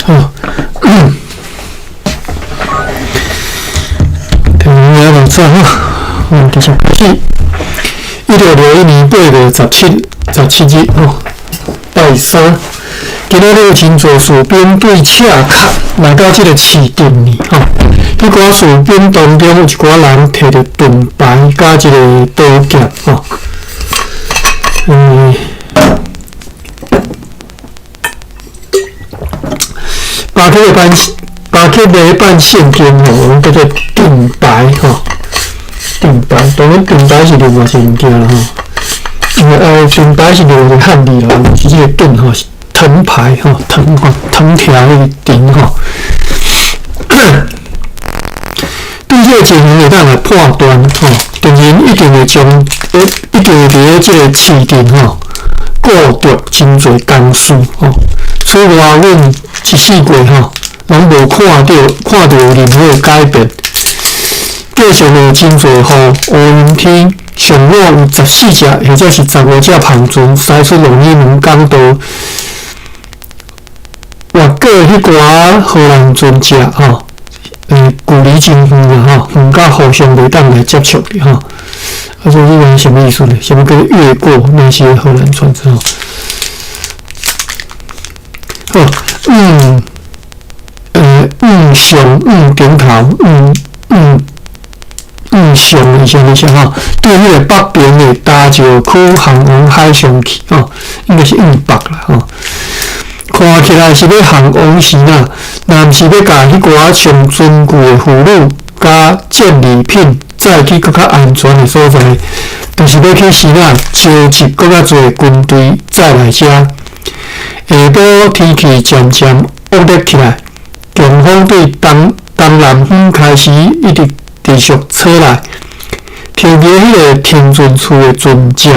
好，听我来做吼，我们继续开始。1661年8月17日吼，拜三。今仔日有真濟士兵對赤跤來到這个市鎮裡吼。彼寡士兵當中有一寡人提著盾牌佮一个刀劍吼。巴克禮拜聖經吼，我們叫做盾牌吼。盾牌，當然盾牌是另外一个物件啦吼。因為盾牌是另外一個漢字啦，毋是這个盾吼，是藤牌吼，藤吼，藤條彼个藤吼。對這個情形會當來判斷吼，敵人一定會將，一定會佇咧這个市鎮吼，顧著真濟工事吼。此外，阮一四季吼，攏無看著有任何改變。繼續落真濟雨，烏雲天，上午有14隻或者是15隻帆船駛出羅爾門港道，越過彼寡荷蘭船隻吼，距離真遠啊吼，遠到互相袂當來接觸的吼。啊，所以這個啥物意思呢？啥物叫做越過那些荷蘭船隻吼？好，上頂頭，上的啥物啥吼？對彼个北邊的大石區航往海上去吼，應該是往北啦吼。看起來是欲航往時呐，若毋是欲共彼寡上尊貴的婦女佮戰利品載去閣較安全的所在，就是欲去時呐召集閣較濟軍隊再來遮。下晡天氣漸漸惡劣起來，強風對東南方開始一直持續吹來，停佇彼个停船處的船隻，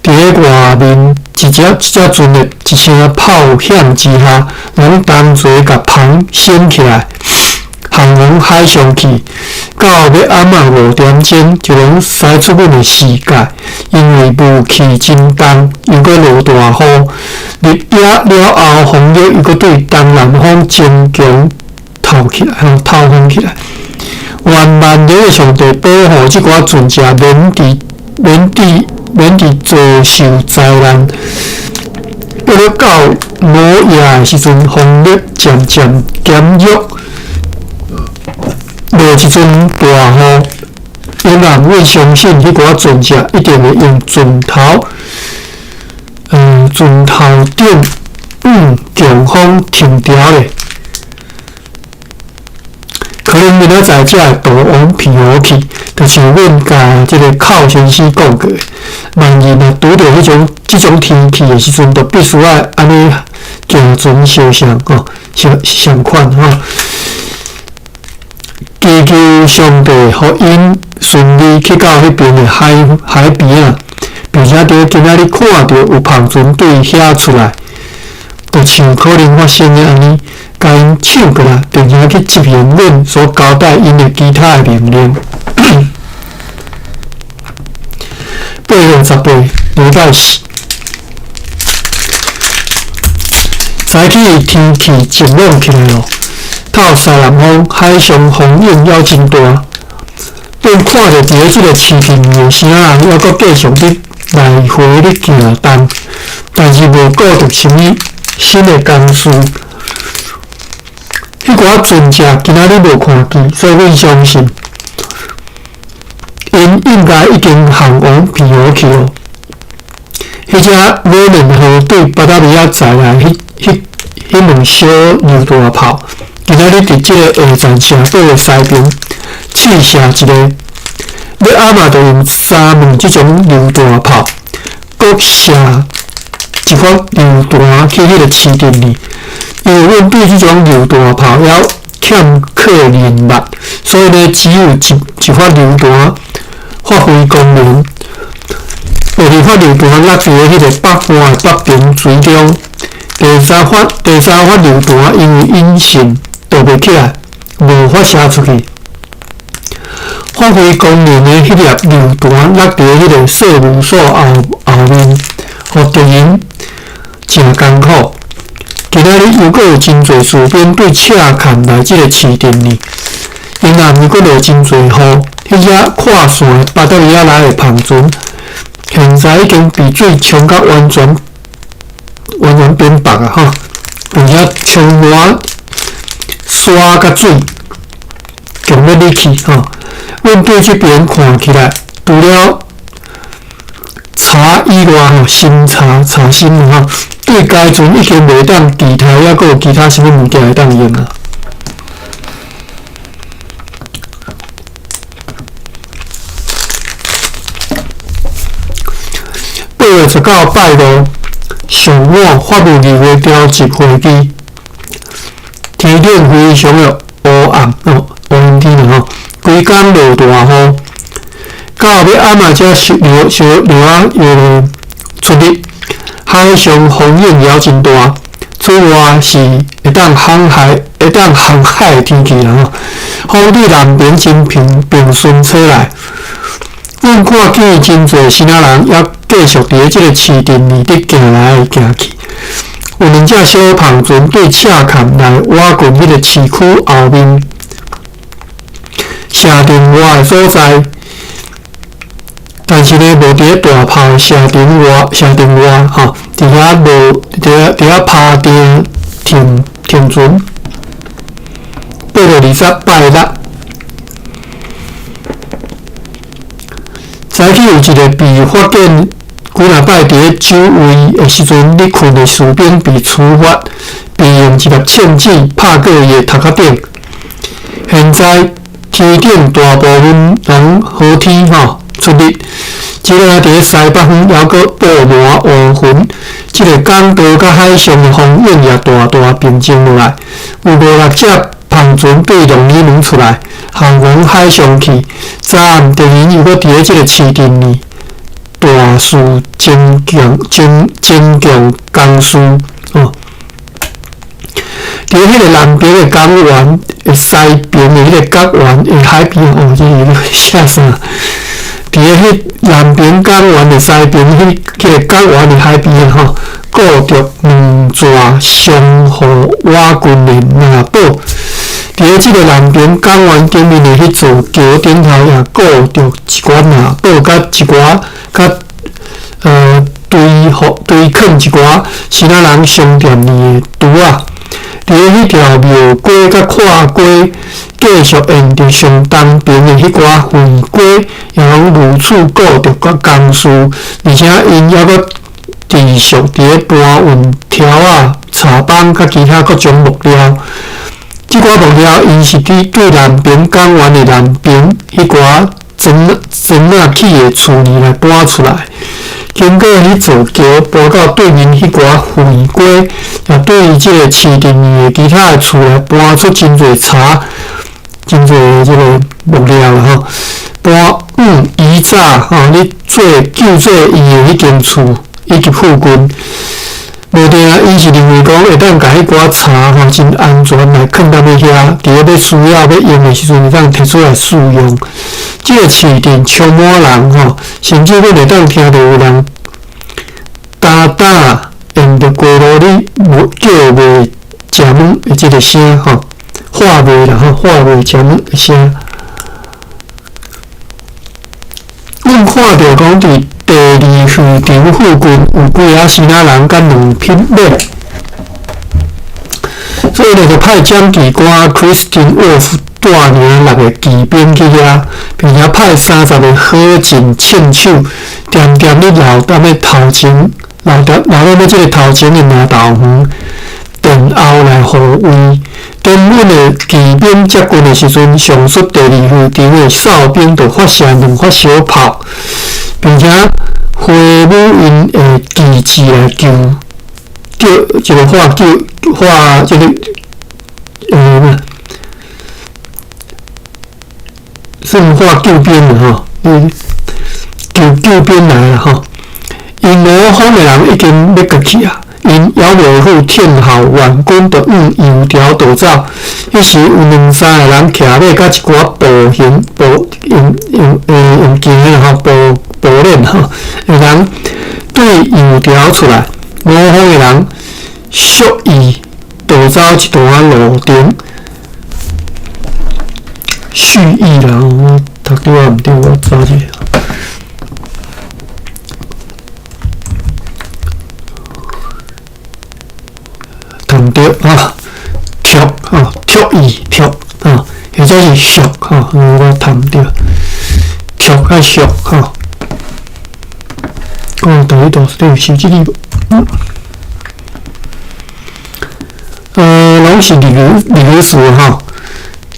佇咧外面一隻一隻船的一聲炮響之下，攏同齊共帆掀起來，航往海上去。到欲暗仔5點鐘，就攏駛出阮的視界，因為霧氣真重，又閣落大雨。入夜了後，風力又閣對東南方增強透起來，吼，透風起來。願萬能的上帝保護這寡船隻免佇遭受災難。約到午夜的時陣，風力漸漸減弱，落一陣大雨。因為阮相信，彼寡船隻一定會用船頭頂強風停牢咧。可能明仔載才會逃往澎湖去，就像阮共這个寇先生講過的，萬一若拄著這種天氣的時陣，就必須愛按呢行船相向吼，相款吼。祈求上帝，予𪜶順利去到彼邊的海邊仔，並且佇今仔日看著有帆船對遐出來，就像可能發生的按呢，共𪜶搶過來，並且去執行阮所交代𪜶的其他的命令。8月18，禮拜四，早起天氣晴朗起來咯。透西南風，海上風湧猶真大。阮看著佇咧這个市鎮的城仔，猶閣繼續佇來回咧行動，但是無顧著啥物新的工事。彼寡船隻今仔日無看見，所以阮相信，𪜶應該已經航往澎湖去咯。彼隻威廉號對巴達維亞載來彼門小榴彈炮，今仔日佇這个下站城堡的西邊試射一个，欲暗仔就用三門這種榴彈炮，閣射一發榴彈去彼个市鎮裡。因為阮對這種榴彈炮猶欠缺認捌，所以呢，只有一發榴彈發揮功能。第二發榴彈落佇彼个北岸的北平水中。第三發榴彈因為引信倒袂起來，無發射出去。發揮功能的彼粒榴彈落佇彼个稅務所後面，予敵人誠艱苦。今仔日猶閣有真濟士兵對赤崁來這个市鎮呢。𪜶暗暝閣落真濟雨，彼只跨線的巴達維亞來的帆船，現在已經被水沖甲完全完全變白啊！吼，並且充滿沙佮水，強欲入去吼。阮對這邊看起來，除了柴以外吼，新柴柴新吼，對該船已經袂當期待，猶閣有其他啥物物件會當用啊。8月19拜五上午，法務議會召集會議，天頂非常的烏暗哦，烏陰天啦吼，規工落大雨，到欲暗仔才小小落啊，又出日，海上風湧也真大，此外是會當航海會當航海的天氣啦吼，風對南邊真平平順吹來。阮看見真濟支那人，猶繼續佇咧這个市鎮裡佇行來行去。有兩隻小帆船對赤崁來倚近彼个市區後面，城鎮外的所在，但是呢，無佇咧大炮城鎮外，城鎮外吼，佇遐落，佇遐佇遐拍碇停停船。8月20拜六。早起有一个被發現幾若擺佇咧守衛的時陣咧睏的士兵被處罰，被用一粒銃子拍過伊的頭殼頂。現在天頂大部分攏好天吼出日，這个佇咧西北方猶閣布滿烏雲。這个港道佮海上的風湧也大大平靜落來，有五六隻帆船對龍耳門出來，向往海上去。昨暗突然又閣佇咧這个市鎮裡大肆增強、增增強工事哦。佇彼个南邊的港灣的西邊的彼个角灣的海邊哦，這是寫啥？佇咧彼南邊港灣的西邊，彼彼个港灣的海邊吼，顧著兩座相互倚近的爁堡。佇咧這个南邊港灣頂面的彼座橋頂頭，也顧著一寡爁堡，佮一寡佮堆堆囥一寡支那人商店裡的櫥仔。佇咧彼條廟街佮跨街，繼續沿著上東邊的彼寡廢街，也攏如此顧著佮工事，而且𪜶猶閣持續佇咧搬運條仔、柴枋佮其他各種木料。這寡木料，𪜶是佇對南邊港灣的南邊彼寡磚磚仔起的厝裡來搬出來，經過彼座橋搬到對面彼寡廢街，也對這个市鎮裡的其他的厝來搬出真濟柴、真濟這个木料啦吼。搬往以早吼咧做救濟院的彼間厝以及附近。無定啊，𪜶是認為講會當共彼寡柴吼真安全來囥踮咧遐，佇咧欲需要欲用的時陣會當提出來使用。這个市鎮充滿人吼，甚至閣會當聽著有人焦焦沿著街路咧叫賣食物的這个聲吼，喊賣啦吼，喊賣食物的聲。阮看著講佇第二漁場附近有幾仔支那人佮兩匹馬，所以呢，就派掌旗官 Christian Wolff 帶領六个騎兵去遐，並且派30个火箭槍手，恬恬咧留踮咧頭前，留踮留踮咧這个頭前的碼頭園殿後來護衛。當阮的騎兵接近的時陣，上述第二漁場的哨兵就發射兩發小炮，並且揮舞𪜶的旗幟來求叫這个喊救喊這个算喊救兵啦吼，求救兵來啦吼。𪜶五方的人已經欲過去啊，𪜶猶未赴聽候援軍，就往油條逃走。彼時有兩三个人騎馬佮一寡步行步用用用行的吼步步練吼的人對油條出來，五方的人蓄意逃走一段仔路程。蓄意啦，我讀對抑毋對，我查一下。讀著吼，蓄吼，蓄意蓄吼，或者是蓄吼，我讀毋著，蓄抑蓄吼。看台語大辭典有收這字無？攏是日語詞吼，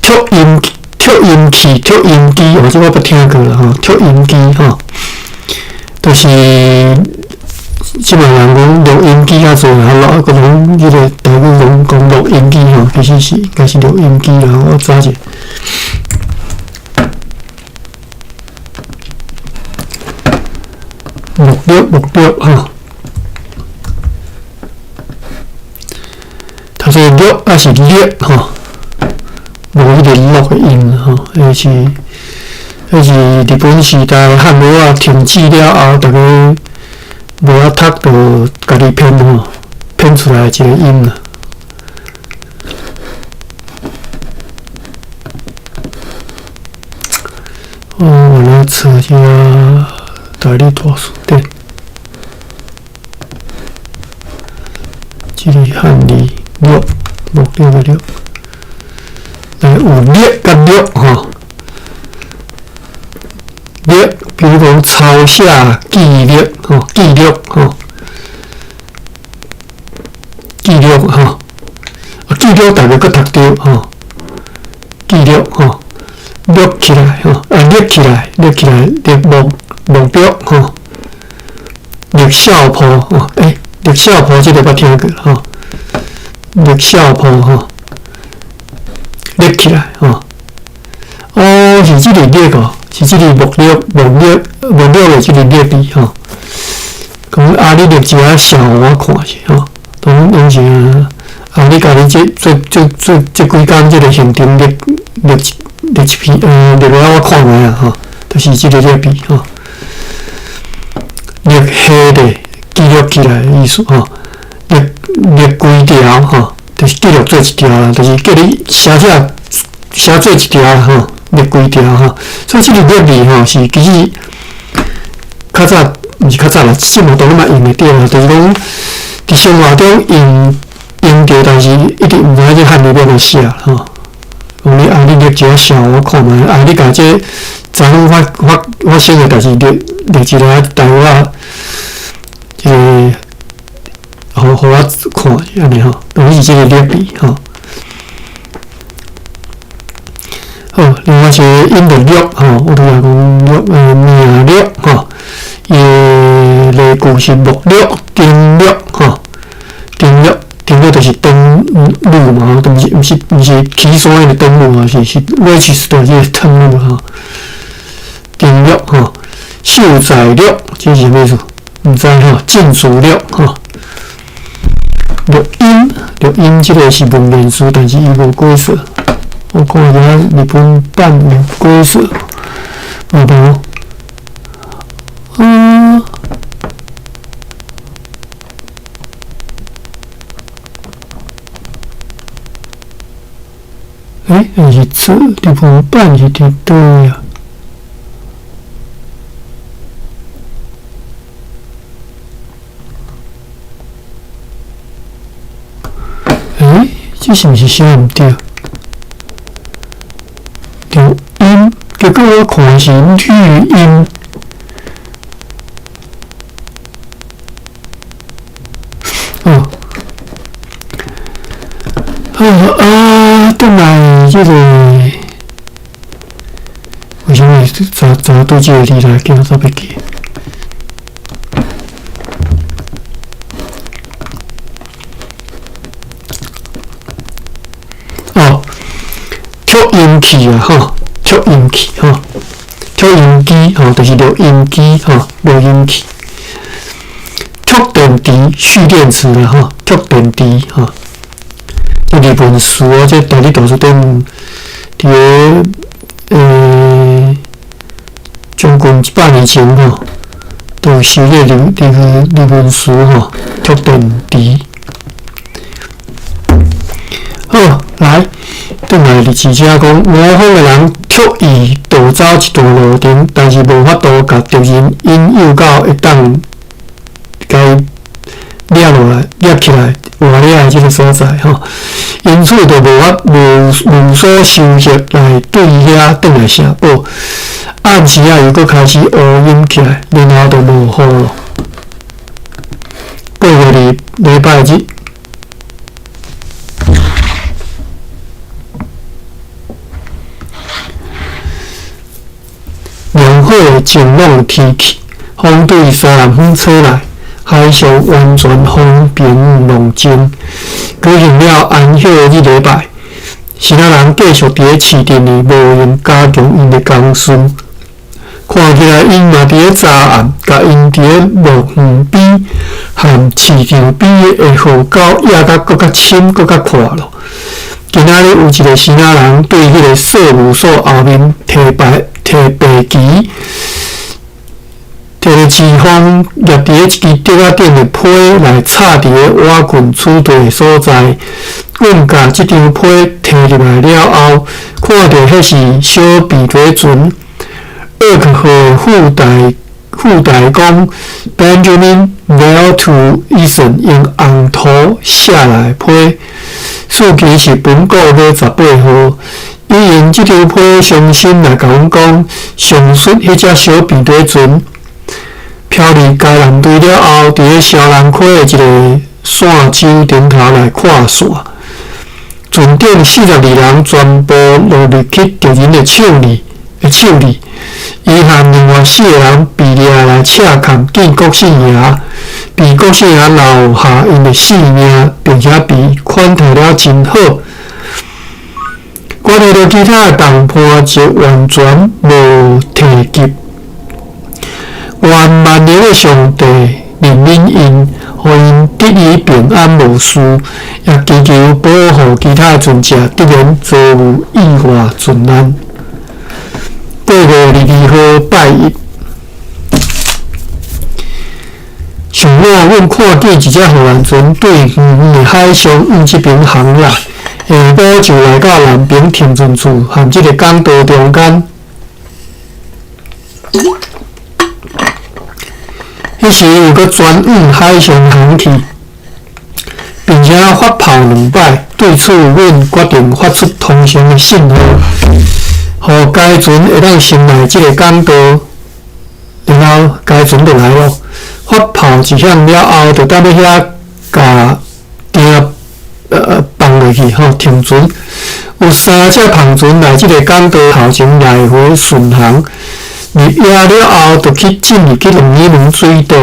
蓄音器、蓄音機，哦，這我捌聽過啦吼，蓄音機吼，就是這擺人講錄音機較濟啊，錄個攏彼個台語攏講錄音機吼，其實是應該是錄音機啦，我查者。目錄目錄吼，頭先錄抑是錄吼，無彼個錄的音吼，彼是日本時代漢語仔停止了後，逐家無法讀，就家己編吼，編出來一個音啦。我來查一下台語大辭典，這個漢字錄，目錄的錄，來有錄佮錄吼，錄，比如講抄寫記錄吼，記錄吼，記錄吼，啊記錄逐家閣讀著吼，記錄吼，錄起來吼，啊錄起來，錄起來，錄目目錄吼，錄笑破吼，錄笑破這個捌聽過吼，錄笑破吼，錄起來吼，哦是這個錄哦，是這個目錄目錄目錄的這個錄字吼，講啊你錄一下笑予我看者吼，攏是啊你家己這這這這這幾工這個行程錄錄錄一篇，錄予我看覓啊吼，就是這個錄字吼，錄下咧記錄起來的意思吼，錄錄幾條吼，就是記錄做一條啦，就是叫你寫寫寫做一條吼，錄幾條吼，所以這個錄字吼是其實較早毋是較早啦，這嘛當然嘛用會著啦，就是講佇生活中用著，但是一直毋知影這漢字欲按怎寫吼。講你啊，你錄一下笑予我看覓，啊，你共這昨昏發生的代誌錄錄一下台語仔，這個予我看按呢吼，攏是這個錄字吼。好，另外一個音就錄吼，我拄才講錄名錄吼，伊的例句是目錄、登錄吼，登錄。登錄就是登錄嘛，吼，毋是起山的登錄啊，是 register 這個登錄吼。登錄吼，秀才錄，這是啥物意思？毋知吼，進士錄吼。錄音，錄音這個是文言詞，但是伊無解說。我看一下日本版有解說，嘛無。是此日本版是佇佗位啊？這是毋是寫毋對？錄音，結果我看是綠音。哦，好啊，轉來這個，為啥物查對這個字來叫做袂記？哦，蓄音器啊，吼，蓄音器吼，蓄音機吼，就是錄音機吼，錄音器。蓄電池、蓄電池啦，吼，蓄電池吼。這日文詞哦，這台語圖書典佇個將近100年前吼，都有收這日文詞吼，蓄電池。轉來日誌寫講，吳方的人刻意逃走一段路程，但是無法度共敵人引誘到會當共伊掠落來、掠起來、活掠的這个所在吼。因此就無法無無所收穫來對遐轉來城堡。暗時仔又閣開始烏陰起來，然後就落雨咯。8月2禮拜日。良好的晴朗天氣，風對西南方吹來，海上完全風平浪靜。舉行了安息日禮拜，支那人繼續佇咧市鎮裡無閒加強𪜶的工事。看起來𪜶嘛佇咧查案，共𪜶佇咧樂園邊和市場邊的河溝壓甲閣較深、閣較闊咯。今仔日有一个支那人對彼个稅務所後面提白提白旗，提著一封攑佇咧一支竹仔頂的批來插佇咧瓦棍處地的所在。阮共這張批提入來了後，看著彼是小皮底船，厄克號副大公 Benjamin Valtour 醫生用紅塗寫來批，事期是本個月18號。伊用這張批重新來共阮講，上述彼隻小平底船飄離該艦隊了後，佇咧蕭蘭溪的一个線舟頂頭來跨線。船頂42人全部落入去敵人的手裡的手裡。伊和另外四个人被掠來赤崁見國姓爺，被國姓爺留下𪜶的性命，並且被款待了真好。我摕著其他的同伴就完全無提及。願萬能的上帝憐憫𪜶，予𪜶得以平安無事，也祈求保護其他的船隻，得免遭遇意外船難。8月22號拜一，上午阮看見一隻荷蘭船對遠遠的海上向這邊航來，下晡就來到南爿停船處和這个港道中間。彼時又閣轉往海上航去，並且發炮兩擺，對此阮決定發出通訊的信號，予該船會當先來這个港道，然後該船就來咯。發炮一響了後，就踮咧遐共碇放落去吼，停船。有三隻帆船來這个港道頭前來回巡航，入夜了後，就去進入去龍耳門水道。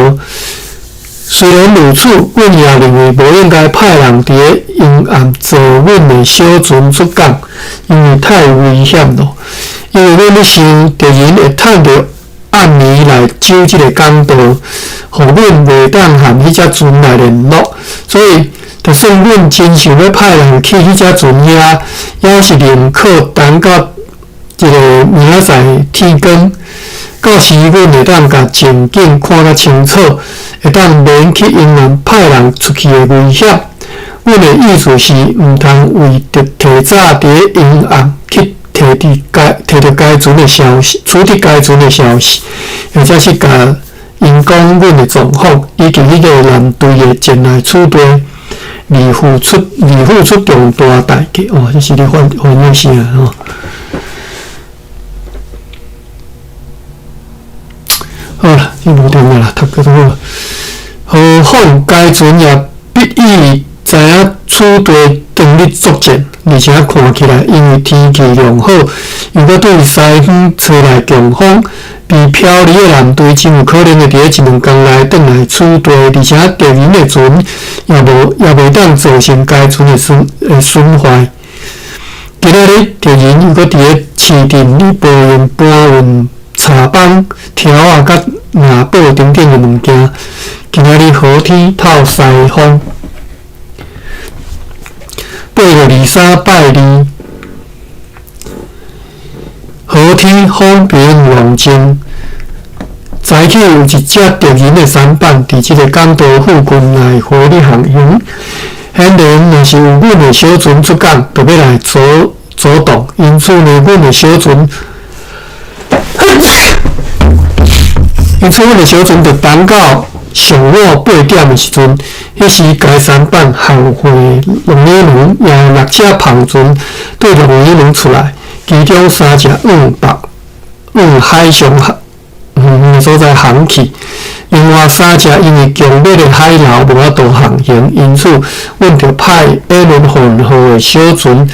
雖然如此，阮也認為無應該派人佇咧陰暗坐阮的小船出港，因為太危險咯。因為阮咧想，敵人會趁著暗暝來守這个港道，予阮袂當和彼隻船來聯絡。所以，就算阮真想欲派人去彼隻船遐，也是寧可等到一个明仔載天光，到時阮會當共情景看較清楚，會當免去陰暗派人出去的危險。阮的意思是，毋通為著提早佇咧陰暗去提著該提著該船的消息，取得該船的消息，或者是共𪜶講阮的狀況，以及彼个艦隊的前來處地，而付出重大代價。哦，這是咧翻翻譯啥吼？好啦，這無重要啦，讀過就好。何況該船也必已知影此地當日作戰，而且看起來因為天氣良好，又閣對西方吹來強風，被飄離的艦隊真有可能會佇咧一兩工內轉來此地，而且敵人的船也無也袂當造成該船的損壞。今仔日敵人又閣佇咧市鎮裡無閒搬運柴枋、條仔佮瓦布等等的物件。今仔日好天透西風。8月23拜二，好天風平浪靜。早起有一隻敵人的舢板佇這个港道附近來回咧航行，顯然若是有阮的小船出港，就欲來阻阻擋。因此呢，阮的小船，因此阮的小船就等到上午8點的時陣，彼時該舢舨航回鹿耳門，也六隻帆船對鹿耳門出來，其中三隻往北往海上遠所在航去，另外三隻因為強烈的海流無法度航行，因此阮就派埃倫混號的小船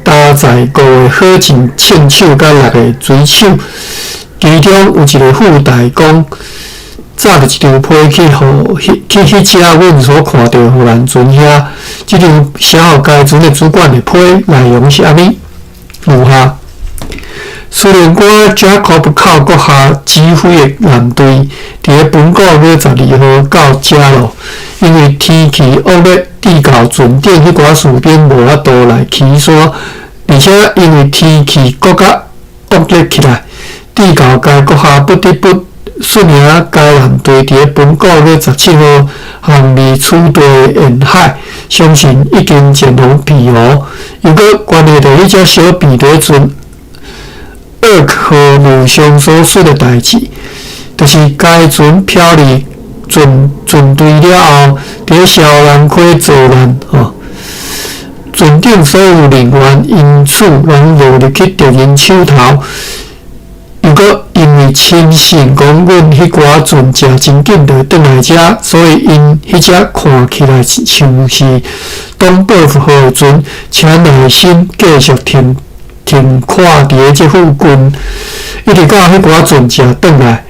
搭載五个火箭槍手佮六个水手，其中有一个副大公。紮著一張批去予彼去彼隻阮所看著荷蘭船遐，這張寫予該船的主管的批內容是按呢？如下：司令官 Jacob 寇閣下指揮的艦隊，佇咧本個月12號到遮咯。因為天氣惡劣，致到船頂彼寡士兵無法度來起山，而且因為天氣閣較惡劣起來，致到該閣下不得不率領該艦隊佇咧本個月17號航離此地沿海，相信已經前往澎湖。又閣關係著彼隻小彼得船厄號路上所出的代誌，就是該船飄離船船隊了後，佇咧蕭蘭溪遭難。吼，船頂所有人員因此攏落入去敵人手頭。又閣因為深信講阮彼寡船隻真緊就會轉來遮，所以𪜶彼隻看起來像是東報復號的船，請耐心繼續停停靠佇咧這附近，一直到彼寡船隻轉來，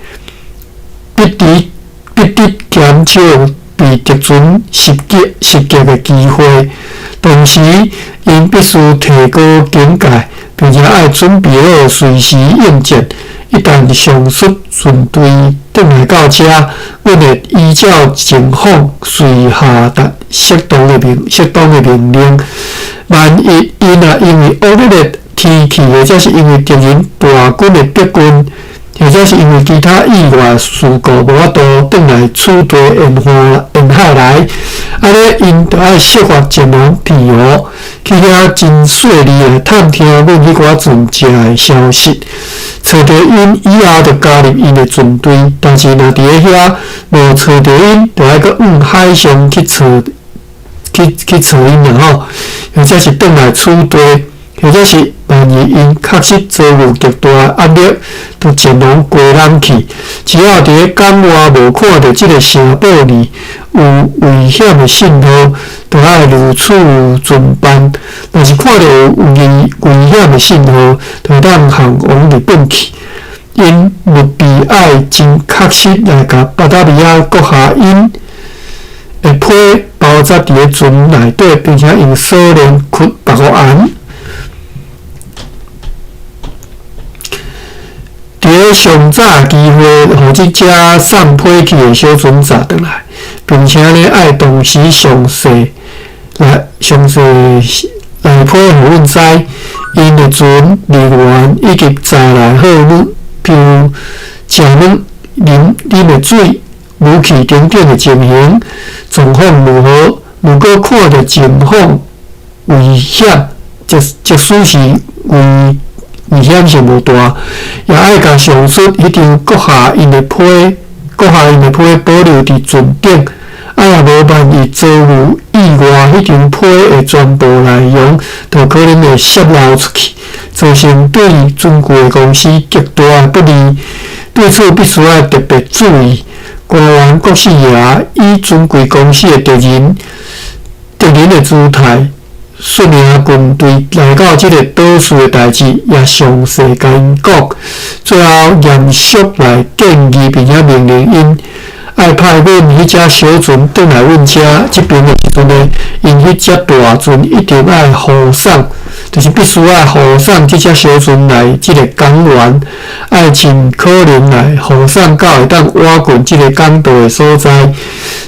必得必得減少被敵船襲擊襲擊的機會。同時，𪜶必須提高警戒，並且愛準備好隨時應戰。一旦上述船隊轉來到遮，阮會依照情況隨下達適當的命令。萬一𪜶若因為惡劣的天氣，或者是因為敵人大軍的逼近，或者是因為其他意外事故無法度轉來此地沿岸沿海來，按呢𪜶就愛設法前往澎湖，去遐真細膩來探聽阮彼寡船隻的消息。揣著𪜶以後，就加入𪜶的船隊。但是若佇咧遐無揣著𪜶，就愛閣往海上去揣去去揣𪜶啦吼，或者是轉來此地，或者是萬一𪜶確實遭遇極大壓力，就前往瓜蘭去。只要佇咧港外無看著這个城堡裡有危險的信號，就愛如此遵辦。若是看著有危危險的信號，就會當航往日本去。𪜶務必愛真確實來共巴達維亞閣下𪜶的批包紮佇咧船內底，並且用鎖鏈睏縛予絚。佇咧上早的機會，予這隻送批去的小船載轉來，並且呢，愛同時詳細來詳細來批予阮知，𪜶的船人員以及載來貨物，譬如食物、啉啉的水、武器等等的情形狀況如何。如果看著情況危險，即即使是危危險性無大，也愛共上述彼張閣下𪜶的批，閣下𪜶的批保留佇船頂。啊，若無萬一遭遇意外，彼張批的全部內容就可能會洩露出去，造成對船具的公司極大的不利。對此必須愛特別注意。官員國姓爺以尊貴公司的敵人，敵人的姿態，率領軍隊來到這个島嶼的代誌，也詳細共𪜶講。最後嚴肅來建議，並且命令𪜶愛派阮彼隻小船轉來阮遮這邊的時陣呢，𪜶彼隻大船一定愛護送，就是必須愛護送這隻小船來這个港灣，愛盡可能來護送到會當倚近這个港道的所在，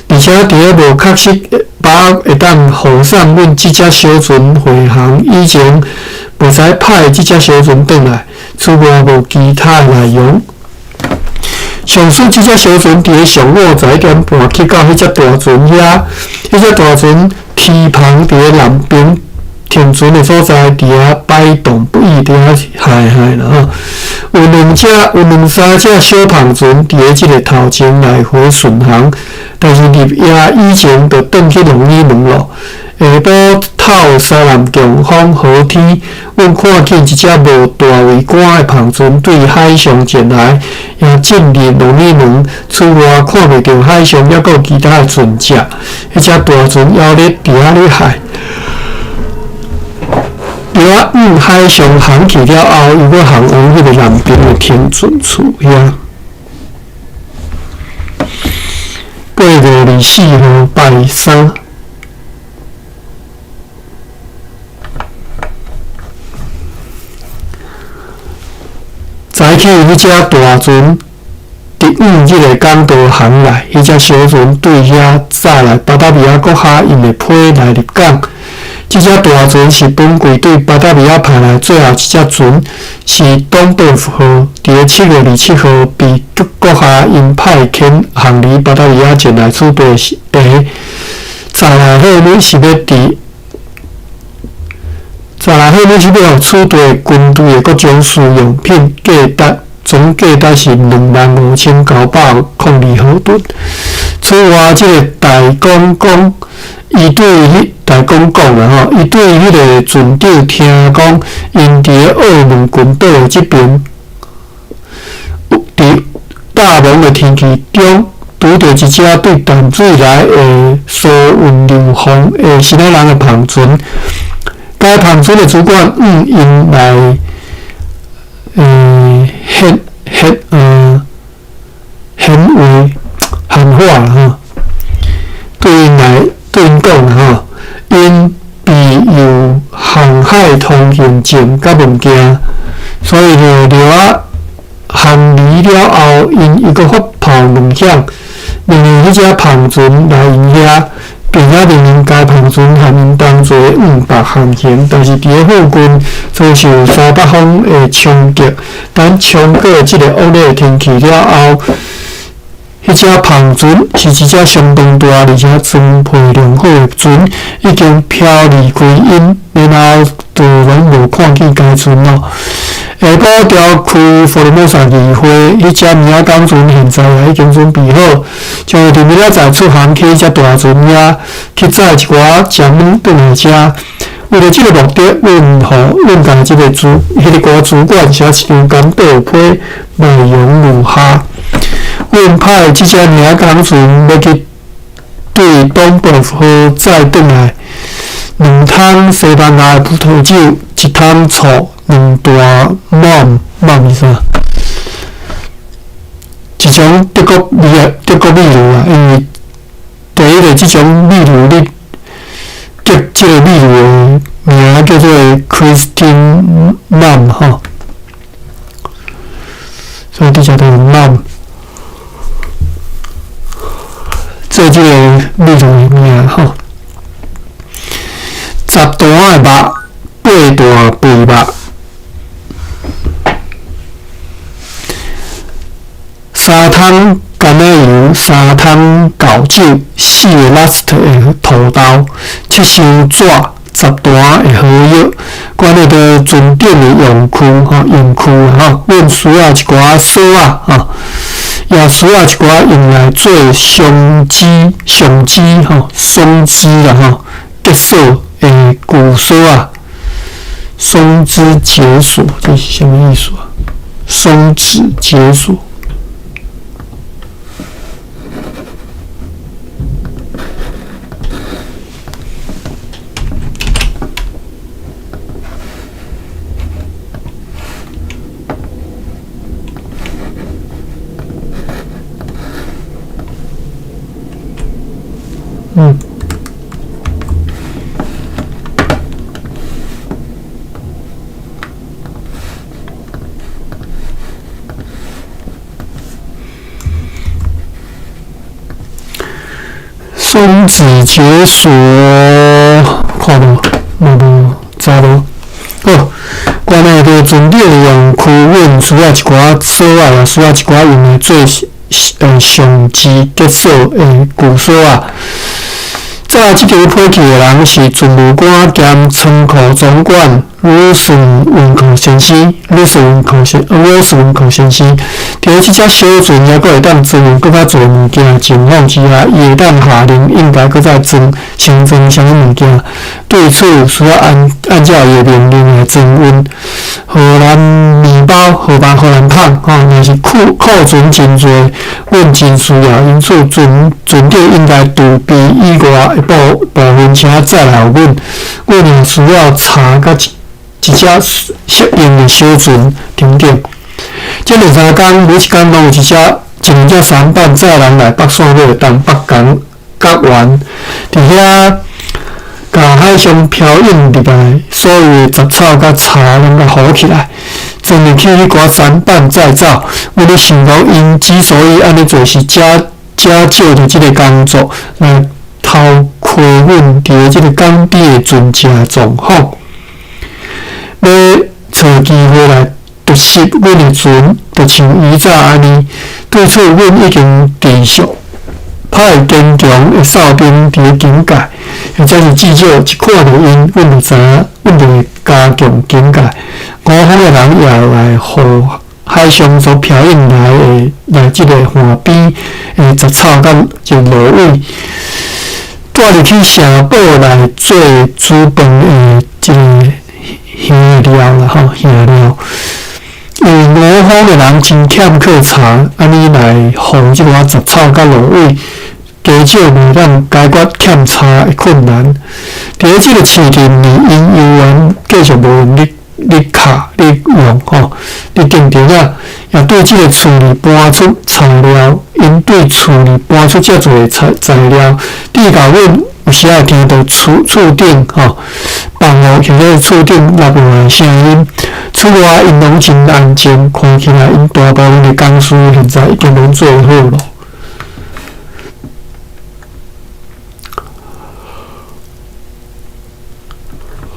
而且佇咧無確實把握會當護送阮這隻小船回航以前，袂使派這隻小船轉來，此外無其他的內容。上述這隻小船佇咧上午11點半去到彼隻大船遐，彼隻大船起帆佇咧南邊停船的所在，佇遐擺動不已，佇遐害害啦吼。有兩三隻小帆船佇咧這个頭前來回巡航，但是入夜以前就轉去龍耳門咯。下晡透西南強風好天，阮看見一隻無大桅杆的帆船對海上前來，也進入龍耳門。此外看袂著海上猶閣有其他的船隻，彼隻大船猶咧佇遐咧害。著啊，往海上航去了後，又閣航往彼个南邊的停船處遐。8月24號拜三。早起，彼隻大船直往這个港道航來，彼隻小船對遐載來巴達維亞國下𪜶的批來入港。這隻大船是本季對巴達維亞派來最後一隻船，是董伯符號佇咧7月27號被閣下𪜶派遣航離巴達維亞前來此地的十六號是欲予此地軍隊的各種需用品，總價值是25,902毫盾。此外，這个大公講，伊對彼大公講啦吼，伊對彼个船長聽講，𪜶佇咧澳門群島的這爿，佇大霧的天氣中，拄著一隻對淡水來的蘇運流風的新仔人的帆船。該帆船的主管向𪜶來，闲话闲话啦吼，對𪜶講啦吼，𪜶備有航海通行證佮文件，所以呢，著啊航離了後，𪜶又閣發炮兩響，命令彼隻帆船來𪜶遐。並且命令該帆船和𪜶同齊往北航行，但是佇咧附近遭受西北風的衝擊。等衝過這个惡劣的天氣了後，彼隻帆船是一隻相當大而且裝備良好的船，已經飄離開𪜶，然後就攏無看見該船咯。下晡調區福爾摩沙議會，彼隻名仔港船現在也已經準備好，將會佇明仔載出航去彼隻大船遐去載一寡食物轉來遮。為著這个目的，阮共這个主，彼个主管寫一張港島批內容如下：阮派這隻名仔港船欲去對東北號載轉來兩桶西班牙的葡萄酒，一桶醋。兩大滿滿是啥？一種德國米露啊，因為第一个這種米露，你叫這个米露的名叫做 Christine Mumm 吼，所以佇遮都用 Mumm 做這个米露的名吼。10单的肉，8大肥肉。3桶橄榄油，3桶厚酒，4个 last 的土豆，7箱纸，10单的荷叶。关于著船顶的用具吼，阮需要一寡索仔吼，也需要一寡用來做松枝吼，松枝啦吼，結索的舊索仔，松枝解鎖，這是啥物意思啊？松脂解鎖。松子解锁，看无，无知无？好，关于著船顶的用具，阮需要一寡索仔，也需要一寡用来做上肢结锁的旧索仔。早這張批去的人是船務官兼倉庫總管魯斯文克先生，魯斯文克先，魯斯文克先生。佇這隻小船猶閣會當裝運閣較濟物件的情況之下，伊會當下令應該閣再裝，先裝啥物物件。對此需要按照伊的命令來裝運。荷蘭麵包、荷蘭胖吼，若是庫存真濟，阮真需要，因此船長應該儲備以外的部分，請載來予阮。阮也需要柴佮一隻適應的小船等等。這兩三工，每一工攏有一兩隻舢板載人來北線尾東北港角灣，佇遐共海上飄湧入來所有的雜草佮柴攏共糊起來，裝入去彼寡舢板載走。阮咧想講，𪜶之所以按呢做，是藉藉著這个工作來偷窺阮佇這个港邊的船隻狀況，欲揣機會來突襲阮的船，就像以早按呢。對此，阮已經持續派堅強的哨兵佇咧警戒，或者是至少一看著𪜶，阮就知影，阮就會加強警戒。吳方的人也來予海上所飄湧來的來這个岸邊的雜草佮這蘆葦，帶入去城堡來做煮飯的這个香料啦吼，香料。因為吳方的人真欠缺柴，按呢來防這寡雜草佮蘆葦，加少袂當解決欠柴的困難。佇咧這个市鎮裡，𪜶猶原繼續無閒咧敲咧用吼，咧釘釘仔，也對這个厝裡搬出材料，𪜶對厝裡搬出遮濟材料，至到阮有時會聽著厝頂吼放落去咧厝頂落落來聲音。此外，𪜶攏真安靜，看起來𪜶大部分的工事現在已經攏做好囉。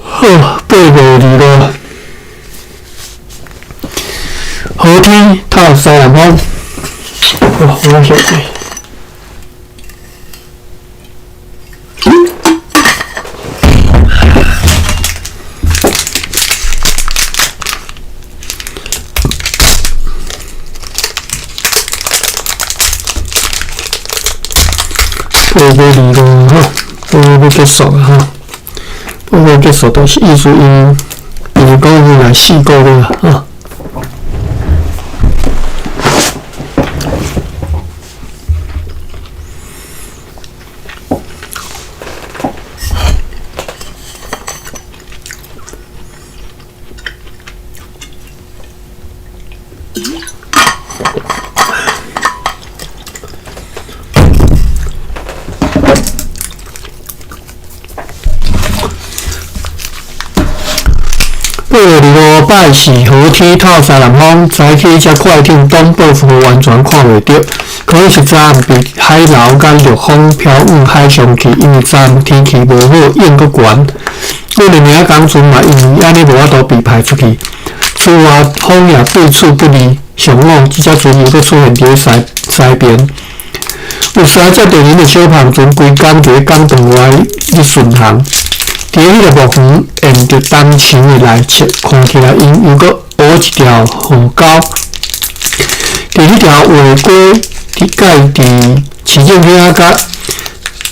好，8月25，好天透西南風。好，我來休息。8月25吼，报告要结束啊吼，报告结束就是意思𪜶，就是講𪜶來4个月啊，吼。8月25拜四，好天透西南風，早起這快艇黨報復完全看袂著，可能是昨暗被海流佮熱風飄往海上去，因為昨暗天氣無好，湧閣懸。阮的名工船嘛，因為按呢無法度被派出去。此外，風也對此不利。上午，這隻船又閣出現佇咧西邊。有三隻電影的小帆船，規工佇咧港場外咧巡航。佇咧彼个墓園，沿著東牆的內側，看起來𪜶又閣挖一條河溝。佇彼條劃過佇介佇市政廳佮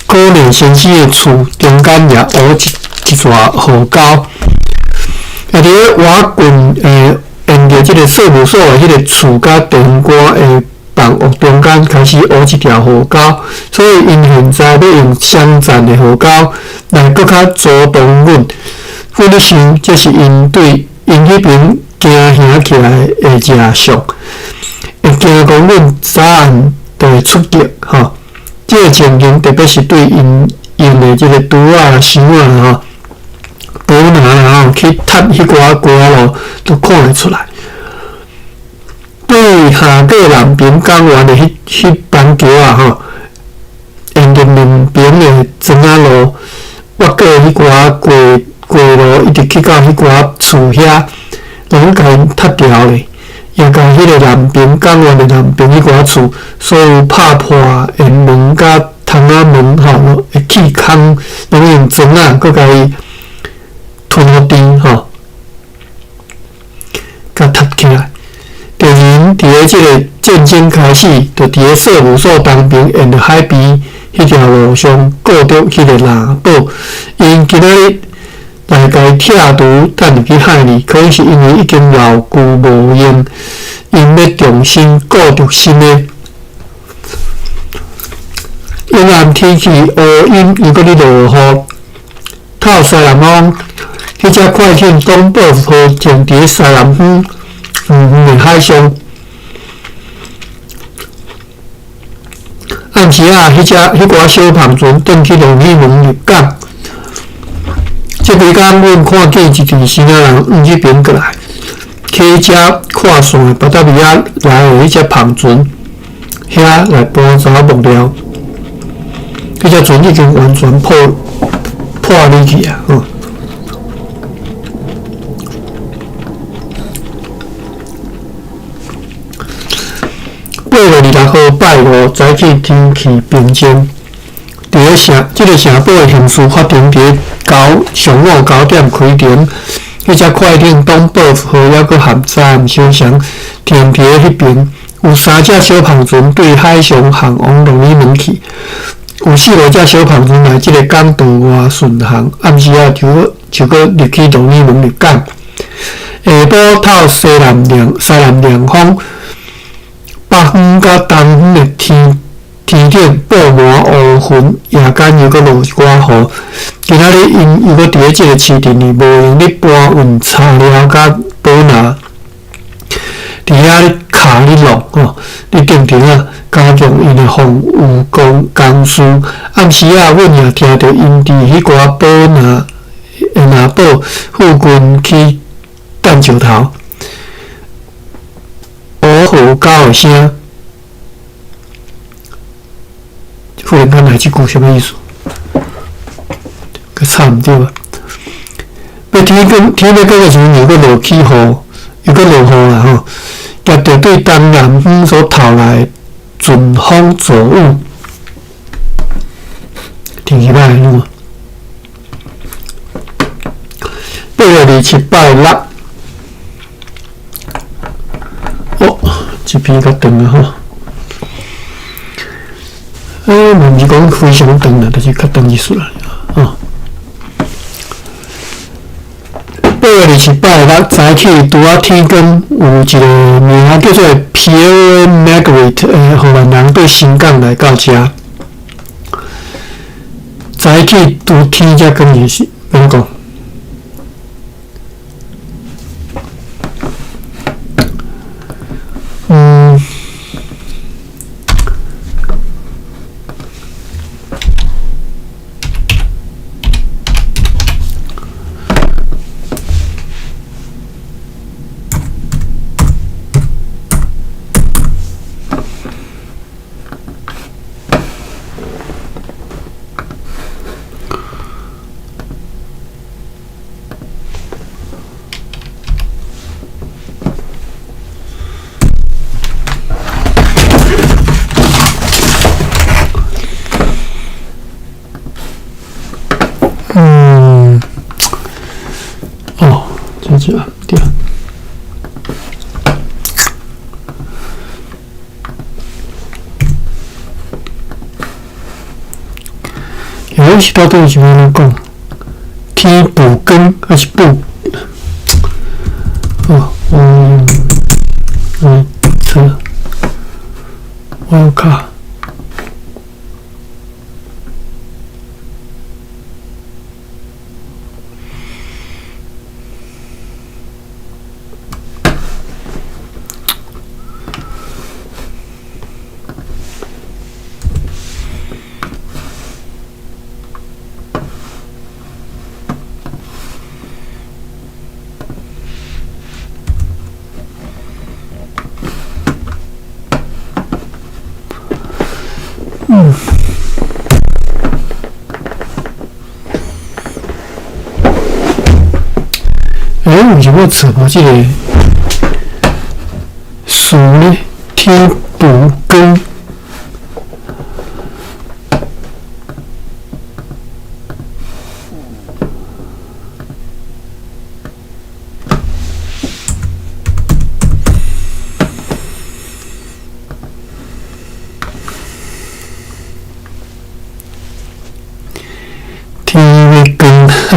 古內先生的厝中間，也挖一逝河溝。也佇咧瓦棍沿著這个事務所的彼个厝佮電鍋的房屋中間開始挖一條河溝，所以𪜶現在欲用雙層的河溝來閣較阻擋阮。阮咧想，這是𪜶對𪜶彼邊驚嚇起來的跡象，會驚講阮早暗就會出擊吼。這个情形特別是對𪜶用的這个櫥仔、箱仔吼、簿籃吼去踢彼寡街仔路，都看會出來。對下過南平港灣的彼板橋仔吼，沿著兩邊的磚仔路，越過彼寡街路，一直去到彼寡厝遐，攏共𪜶踢掉咧，也共彼个南平港灣的南邊彼寡厝，所有拍破的門佮窗仔门吼，会气空，攏用砖仔閣共伊吞予甜吼，共踢起來。敵人佇咧這个戰爭開始，就佇咧索姆索東邊沿著海邊彼條路上顧著彼个藍堡，𪜶今仔日來共伊拆除，等入去海裡，可能是因為已經老舊無用，𪜶欲重新顧著新的。陰暗天氣烏陰又閣咧落雨，透西南風，彼隻快艇東寶號停佇咧西南方遠遠的海上。暗時仔，彼隻彼寡小帆船轉去龍耳門入港。這幾工，阮看見一隊新仔人往這邊過來，騎隻跨線的巴達維亞來的彼隻帆船，遐來搬走木料。彼隻船已經完全破破離去啊！吼。8月26號拜五早起天氣平靜，佇咧城這个城堡的刑事法庭佇咧九上午9點開庭，彼隻快艇東寶號猶閣含三小翔停佇咧彼邊，有三隻小帆船對海上航往龍耳門去，有四五隻小帆船來這个港道外巡航，暗時仔就就閣入去龍耳門入港。下晡透西南涼西南涼風。北方佮東方的天天頂布滿烏雲，夜間又閣落一寡雨。今仔日𪜶又閣佇咧這个市鎮裡無閒咧搬運柴料佮寶拿，佇遐咧敲咧弄吼，咧定定仔加強𪜶的防禦工工事。暗時仔，阮也聽著𪜶佇彼寡寶拿的拿堡附近去擲石頭。烏號狗的聲，忽然間來這句啥物意思？閣差毋對啊！欲天光，天欲光的時陣，又閣落起雨，又閣落雨啦吼！夾著對東南方所透來的陣風驟雨，天氣歹你看。8月27拜六。哦，這篇較長啊吼。欸，毋是講非常長啦，就是較長意思啦，吼。8月27拜六早起，拄仔天光，有一个名叫做 Pierre Margaret 的荷蘭人對新港來到遮。早起拄天才光就是免講。嗯，哦，這隻對。欸，是到底是欲按怎講？天補光還是補？哦，嗯，嗯，錯，我靠！嗯。欸，為啥我找無這个詞呢？天補光。哦，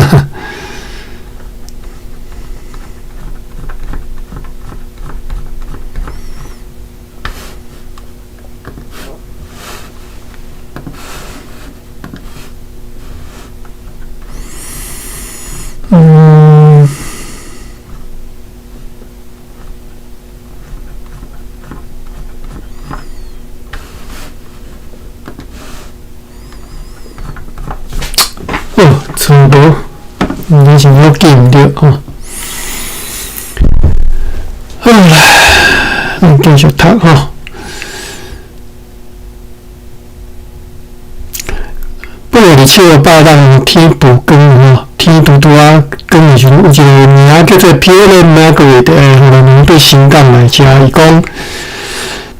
错无，毋知是我记毋著吼。好啦，咱继续读吼。八月27号拜六天曝光吼，天拄拄仔光的时阵，有一个名叫做 Pierre Margaret 的荷兰人对新港来遮，伊讲，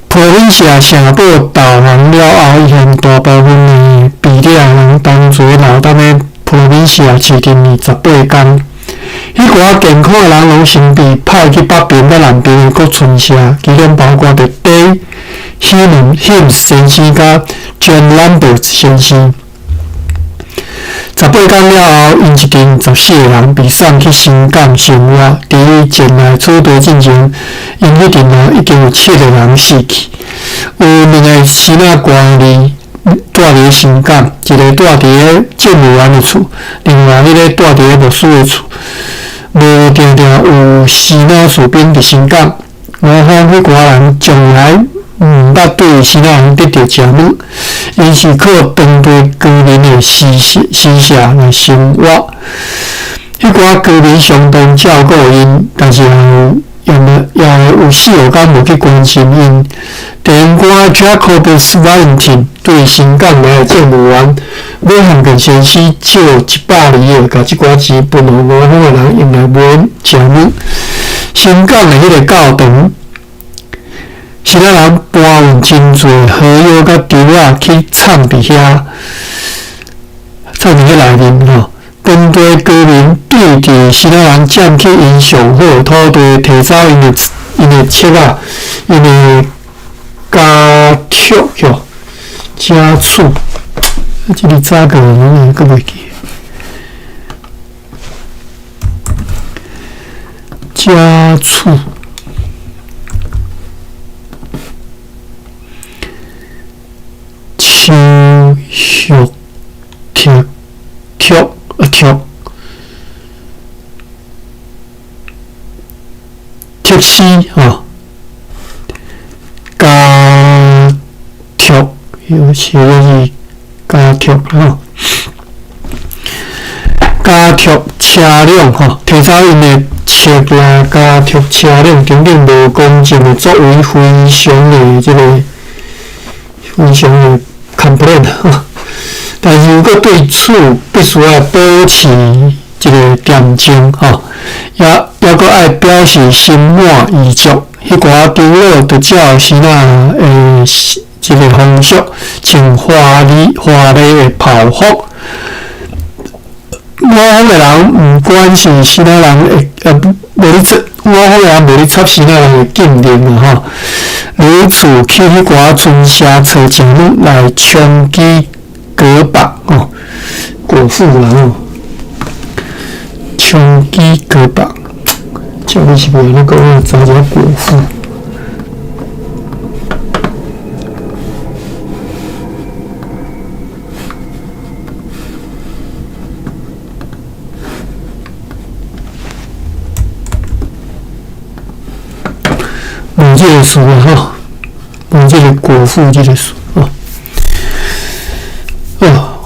普罗文西亚城堡投降了后，伊嫌大部分的比利亚人同齐留踮咧普罗文西亚市镇里18工。彼寡健康的人拢先被派去北边佮南边的各村社，其中包括著 Day Himes 先生佮 John Lambert 先生。18工了后，𪜶一阵14个人被送去新港生活。伫前来取地进前，𪜶彼阵啊已经有7个人死去，有2个死仔官吏住伫新港，一个住伫咧政务员的厝，另外彼个住伫咧牧师的厝。无定定有死仔士兵伫新港，我方彼寡人从来毋捌对死仔人得著食物，𪜶是靠当地居民的施舍来生活。彼寡居民相当照顾𪜶，但是也有4、5工无去关心𪜶。地方官 Jacobus Valentin 对新港来的政务员马汉根先生借100厘的，共这寡钱分予五方的人用来买食物。新港的彼个教堂，是咱人搬运真济荷叶佮稻仔去藏伫遐，藏伫彼内面吼。当地居民对伫是咱人占去𪜶上好的土地，提走𪜶的册仔，𪜶的家畜哟，家畜，啊，这个早过拢会阁袂记。家畜，树木铁铁啊铁，铁丝吼，加铁，有时是加铁吼，加铁车辆吼，提走𪜶的册啦，加铁车辆等等无公正的作为，非常的这个非常的 complain 吼。但是阁对此必须爱保持一个恬静吼，也阁爱表示心满意足。彼寡长老就照时仔的这个风俗，穿华丽华丽的袍服。五方的人毋管是时仔人会无咧插，五方的人无咧插时仔人的禁令啊吼。如此去彼寡村社找食物来充饥果腹吼，果腹啦吼，充饥果腹，照你是袂咧讲，我知一下果腹。无这个词啊吼，无这个果腹这个词吼。哦，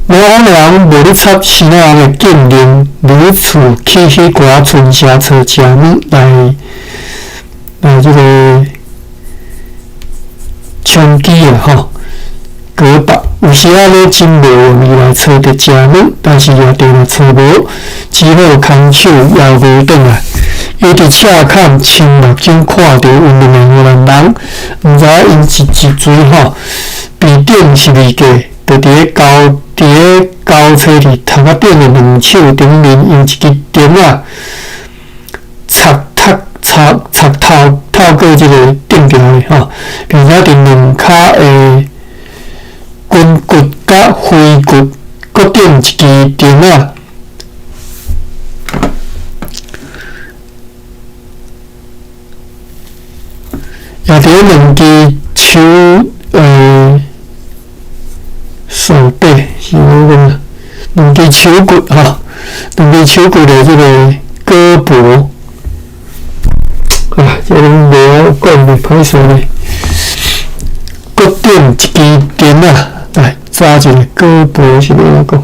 五方的人无咧插时仔人的禁令，如此去彼寡村社找食物来这个充饥啊吼。果腹有时仔咧真无容易来找著食物，但是也定若找无，只好空手摇袂转来。伊伫赤坎青目睭看著有两个荷兰人，毋知影𪜶是一阵吼，被顶十字架，就伫咧交叉伫头壳顶的两手顶面，用一支钉仔插插插透透过这个钉牢的吼，并且伫两跤的筋骨佮腓骨各顶一支钉仔，也佇咧兩支手手臂是按怎講？兩支手骨吼，兩支手骨的這个胳膊，啊，這攏袂曉講咧，歹勢咧。閣頂一支釘仔，來扎一个胳膊是欲按怎講？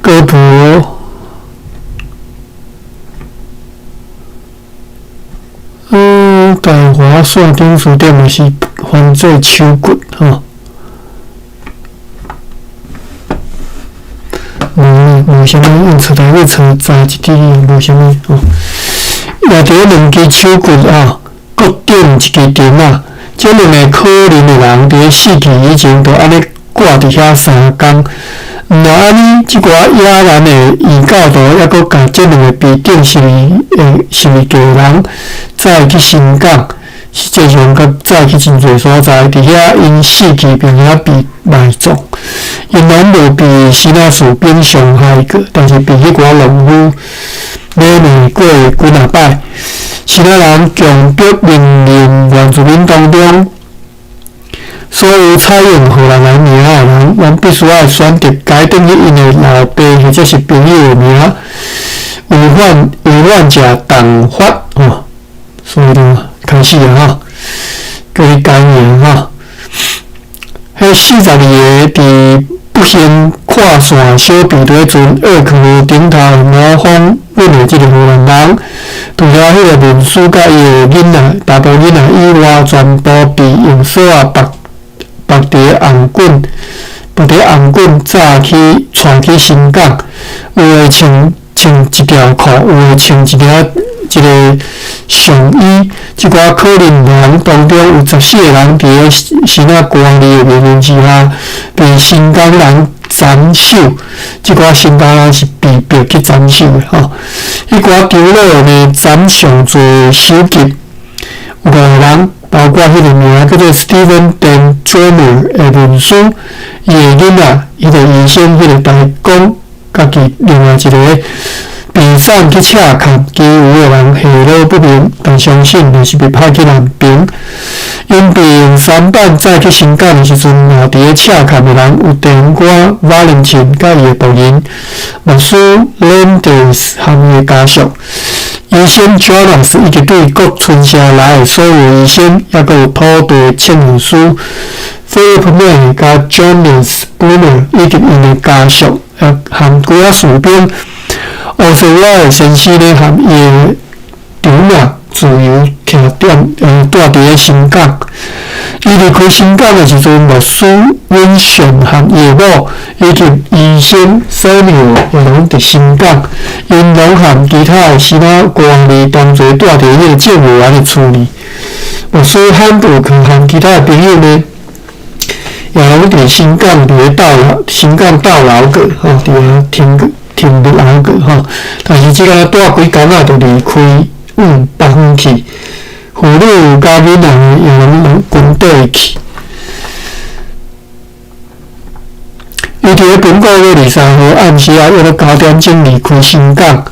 胳膊，大华线顶词典嘛是翻做手骨吼。無啥物用出來去找查一支，無啥物吼。也佇咧兩支手骨啊，閣頂一支釘仔。這兩個可憐的人，佇咧死去以前，就按呢掛佇遐三工。毋若按呢，這寡野蠻的異教徒猶閣共這兩个被釘十字架的人載去新港，實際上閣載去真濟所在，佇遐𪜶死去並遐被埋葬。𪜶攏無被支那士兵傷害過，但是被彼寡農夫詈罵過幾若擺。支那人強迫命令原住民當中，所有採用荷蘭人名的人，攏必須愛選擇改轉去𪜶的老爸或者是朋友的名，違反者重罰吼。所以就開始啊吼，叫你改名吼。彼42个佇不幸跨線小避的陣，厄克河頂頭模仿阮的這个荷蘭人，除了彼个面書佮伊的囡仔、查埔囡仔以外，全部被用索仔縛縛佇咧頷棍，縛佇咧頷棍，紮去帶去新港。有的穿穿一條褲，有的穿一領一个上衣。這寡可憐人當中有14个人佇咧支那官吏的命令之下，被新港人斬首。這寡新港人是被迫去斬首的吼。彼寡長老呢，斬上濟首級，有五个人，包括彼个名叫做 Steven Den Drummer 的文書，伊的囡仔，彼个醫生，彼个代工，家己另外一个被送去赤崁，其餘的人下落不明，但相信就是被派去南平。𪜶被用舢板載去新港的時陣，留佇咧赤崁的人有電歌 Valentin 佮伊的僕人牧師 Landers 和伊的家屬。醫生 Jonas 以及對各村社來的所有醫生，抑閣有土地測量師 Philip May 佮 Jonas Boomer 以及𪜶的家屬，含幾仔士兵。烏索瓦的先生呢，含伊的丈母自由徛踮住佇咧新港。伊離開新港的時陣，牧師溫尚含伊的某以及醫生 Samuel 也攏佇新港。𪜶攏含其他的支那官吏同齊住佇彼个政務員的厝裡。牧師漢布克含其他的朋友呢，也攏佇新港佇咧逗留，新港逗留過，吼，佇遐停停留過，吼。但是這个住幾工仔就離開往北方去，婦女佮囡仔也攏攏跟綴去。伊佇咧本個月23號暗時仔約9點鐘離開新港。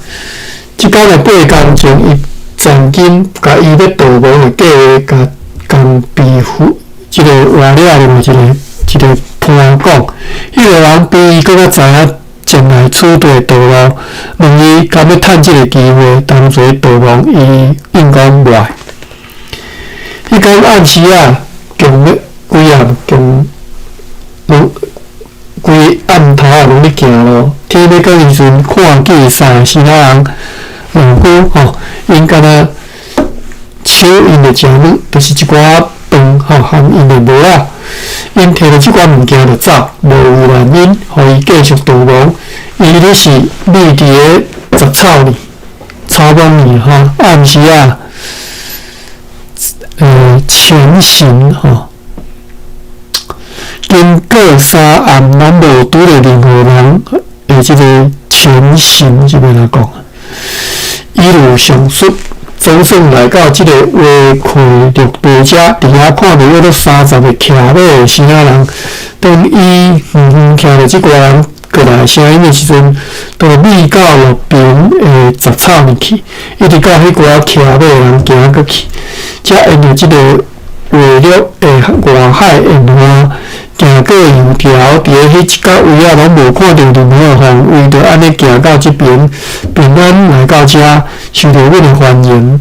這工的8工前，伊曾經共伊欲逃亡的計劃，共共被俘這个活掠另外一个伴講。彼个人比伊閣較知影前來此地道路，問伊敢欲趁這个機會同齊逃亡，伊應講袂。彼工暗時仔，強欲規暗強攏規暗頭仔攏咧行路，天欲光的時陣，看見三个支那人農夫吼，𪜶敢若搶𪜶的食物，就是一寡飯吼，含𪜶的帽仔，𪜶提著這寡物件就走，無為難𪜶，予伊繼續逃亡。伊咧是匿佇咧雜草裡、草莽裡吼，暗時仔，前行吼。經過三暗，攏無拄著任何人的這个前行，是欲按怎講？一路上述，總算來到這個畫溪陸地遮，佇遐看著約莫30個騎馬的支那人。當伊遠遠聽著這寡人過來的聲音的時陣，就覕到路邊的雜草裡去，一直到彼寡騎馬的人行過去，才沿著這個畫陸的外海沿岸行過油條，佇咧彼一角位仔攏無看著任何防衛，就按呢行到這爿，平安來到遮，受著阮的歡迎。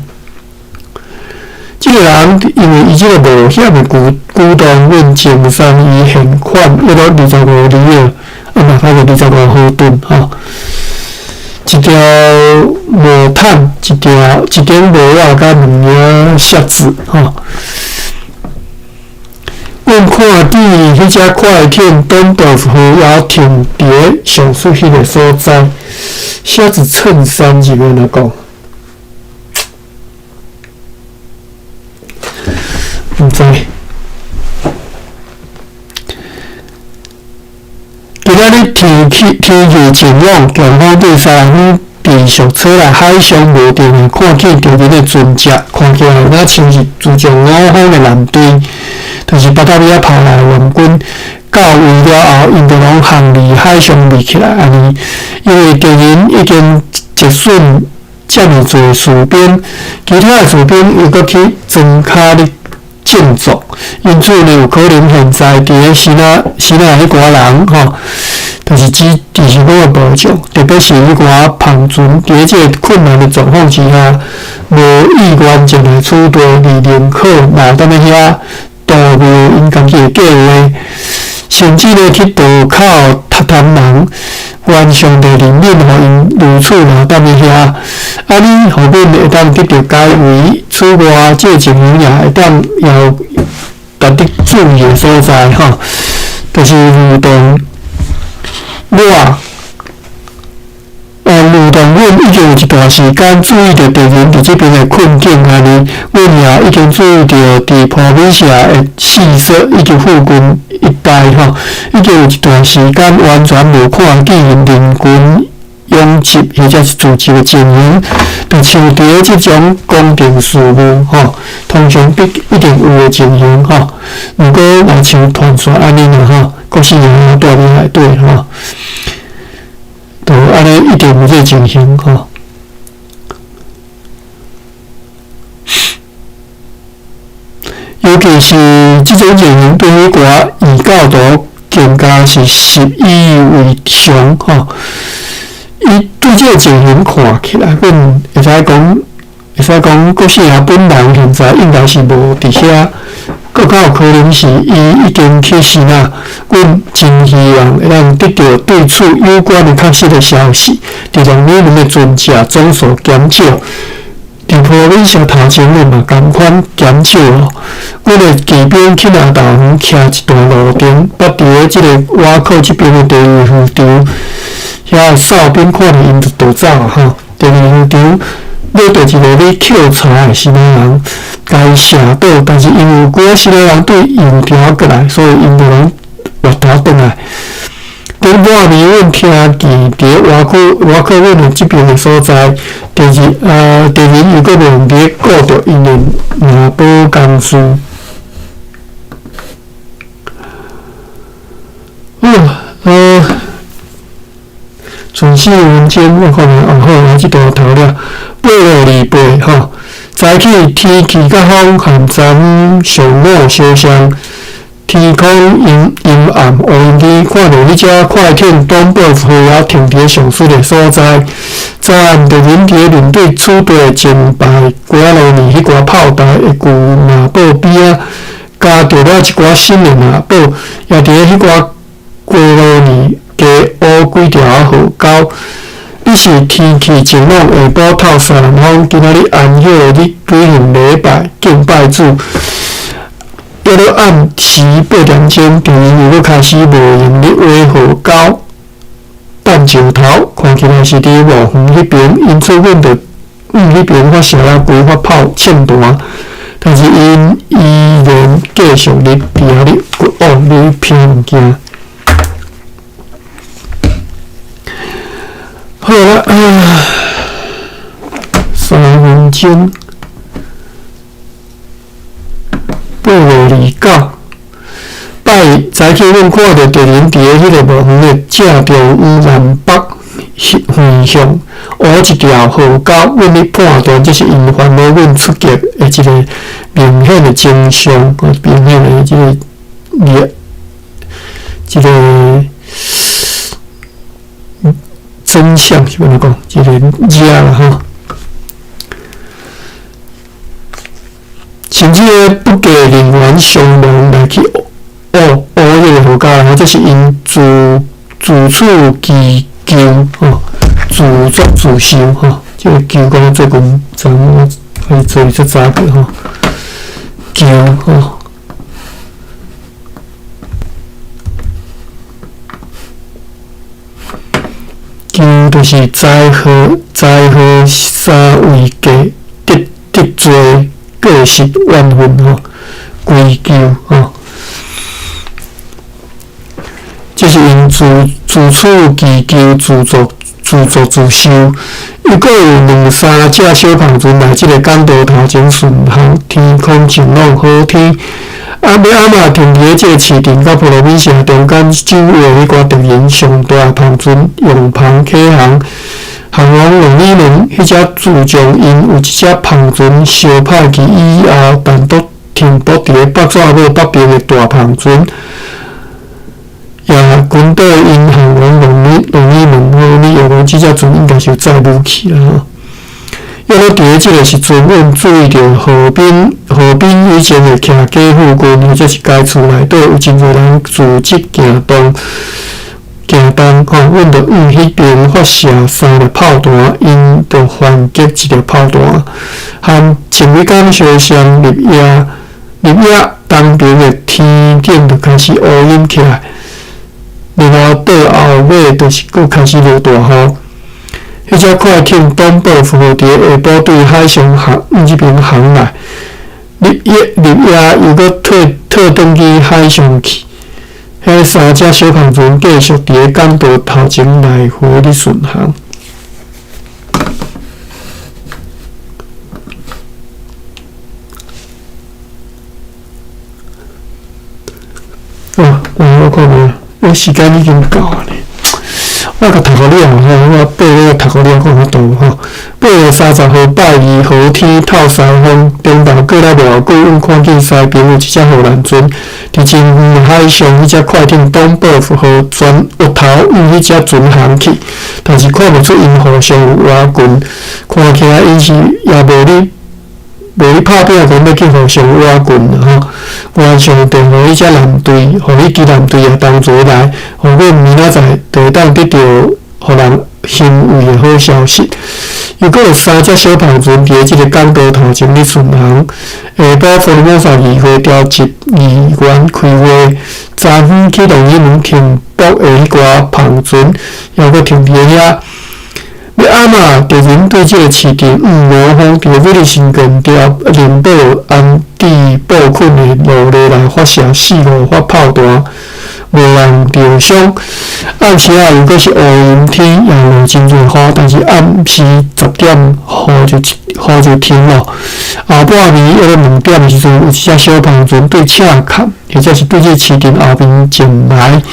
這個人因為伊這個冒險的舉舉動，阮贈送伊現款約莫25里的，啊嘛差不多25毫噸吼。一條毛毯，一條一頂帽仔，佮兩領靴子吼。阮看見彼隻快艇短道夫猶停佇咧上述彼个所在。靴子襯衫是欲按怎講？毋知。今仔日天氣天氣晴朗，強風對西方持續吹來海上無定會看見敵人的船隻，看起來若像是自從五方的艦隊，就是巴達維亞拋來的援軍到位了後，𪜶就攏向離海上圍起來，按呢，因為敵人已經折損遮爾濟士兵，其他的士兵又閣去莊跤咧振作，因此呢，有可能現在佇咧支那支那彼寡人吼，就是只只是講個無將，特別是彼寡帆船，佇咧這个困難的狀況之下，無意願前來此地，而寧可留踮咧遐度過𪜶家己的計畫，甚至呢去渡口探探人，願上帝憐憫，予𪜶如此留踮咧遐，按呢，予阮會當得著解圍。此外，這個情形也會當也有值得注意的所在吼，就是如同我，如同阮已經有一段時間注意著敵人佇這邊的困境按呢，阮也已經注意著佇波美社的四所以及附近一帶吼，已經有一段時間完全無看見𪜶人群擁擠或者是聚集的情形，就像佇咧這種公共事務吼，通常必一定有的情形吼。毋過若像傳說按呢爾吼，國姓爺住佇內底吼，就按呢一定有這個情形吼。尤其是這種情形對彼寡異教徒更加是習以為常吼。伊對這個情形看起來，阮會使講，會使講，國姓爺本人現在應該是無佇遐，閣較有可能是伊已經去世啦。阮真希望會當得著對此有關的確實的消息，佇讓你們的船隻總數減少。佇波美社頭前，阮嘛仝款減少哦。阮的騎兵去南投園徛一段路程，捌佇咧這个瓦口這邊的第二漁場，遐的哨兵看著𪜶就逃走啊吼。第二漁場掠著一个咧抾柴的支那人，共伊射倒，但是因為有幾个支那人對油條過來，所以𪜶就攏回頭轉來。頂半暝，阮聽見佇咧外口外口阮的這邊的所在，第二敵人又閣無佇咧顧著𪜶的碇堡工事。好，存世文章我看覓哦，好，啊，這段頭了，8路28吼，早起天氣佮風和昨昏上午相像。天空陰陰暗，烏雲機看著彼隻快艇短報號猶停佇咧上述的所在。昨暗敵人佇咧面對此地前排幾仔路年彼寡炮台的舊碇堡邊仔，加著了一寡新的碇堡，也佇咧彼寡街路年加挖幾條河溝。彼時天氣晴朗，下晡透西南風。今仔日安息日舉行禮拜敬拜主。約莫暗時8點鐘，敵人又閣開始無閒咧挖河溝、擲石頭，看起來是佇墓園彼邊，因此阮就往彼邊發射了幾發炮銃彈，但是𪜶依然繼續咧佇遐咧掘挖咧拼物件。好啦，啊。分鐘。8月29，拜早起，阮看著敵人佇咧彼个無遠的正中央南北方向挖一條河溝，阮咧判斷這是𪜶煩惱阮出擊的一个明顯的徵象，明顯的這個真相是按怎講？這個跡啦吼。甚至咧不計人員傷亡來去挖挖彼個河溝，這是𪜶自自取其咎吼，自作自受吼。這個咎講最近昨昏還是昨日才早過吼，咎吼。咎就是災禍，災禍三位過得得罪過失怨恨吼，歸咎吼。這是𪜶自自取其咎，自作自作自受。猶閣有兩三隻小帆船來這个港道頭前巡航，天空晴朗好天。啊，欲暗仔停佇咧這个市鎮佮普羅米亞中間守衛彼寡敵人上大的帆船用帆啟航，航往龍里門彼隻自將𪜶有一隻帆船相拍去以後，單獨停泊佇咧北蛇尾北邊的大帆船。也軍隊𪜶航往龍里門，吼，你用講這隻船應該是有載武器啦吼。猶閣佇咧這个時陣，阮注意著河濱河濱以前的徛家附近，或者是該厝內底有真濟人組織行動行動吼，阮就往彼邊發射三粒炮彈，𪜶就還擊一粒炮彈。含前幾工相雙入夜入夜，東邊的天頂就開始烏陰起來。然後倒後尾就是閣開始落大雨。彼隻快艇東報符佇下晡對海上航這邊航來，入夜入夜又閣退退轉去海上去。彼三隻小帆船繼續佇咧港道頭前來回咧巡航。哦，我看無。我時間已經到啊呢，我共讀予了吼，我8月讀予了，看有法度吼。8月30號拜二，好天透西風，中晝過了無偌久，阮看見西邊有一隻荷蘭船，佇真遠的海上，彼隻快艇東報符號轉越頭往彼隻船航去，但是看袂出𪜶互相有倚近，看起來𪜶是也無咧拍拼，講欲去互相倚近啦吼。原上電予彼隻艦隊，予彼支艦隊也同齊來，予阮明仔載就會當得著予人欣慰的好消息。猶閣有三隻小帆船佇咧這个港道頭前咧巡航。下晡福爾摩沙議會調集議員開會，昨昏去龍里門停泊的彼寡帆船，猶閣停佇咧遐。欲暗仔，敵人對這个市鎮往南方佇威利辛頓調林堡安置布困的路內來發射四五發炮彈，無人著傷。暗時仔又閣是烏陰天，也落真濟雨，但是暗時十點雨就停咯。後半暝約兩點的時陣，有一隻小帆船對赤崁，或者是對這市鎮後面前來，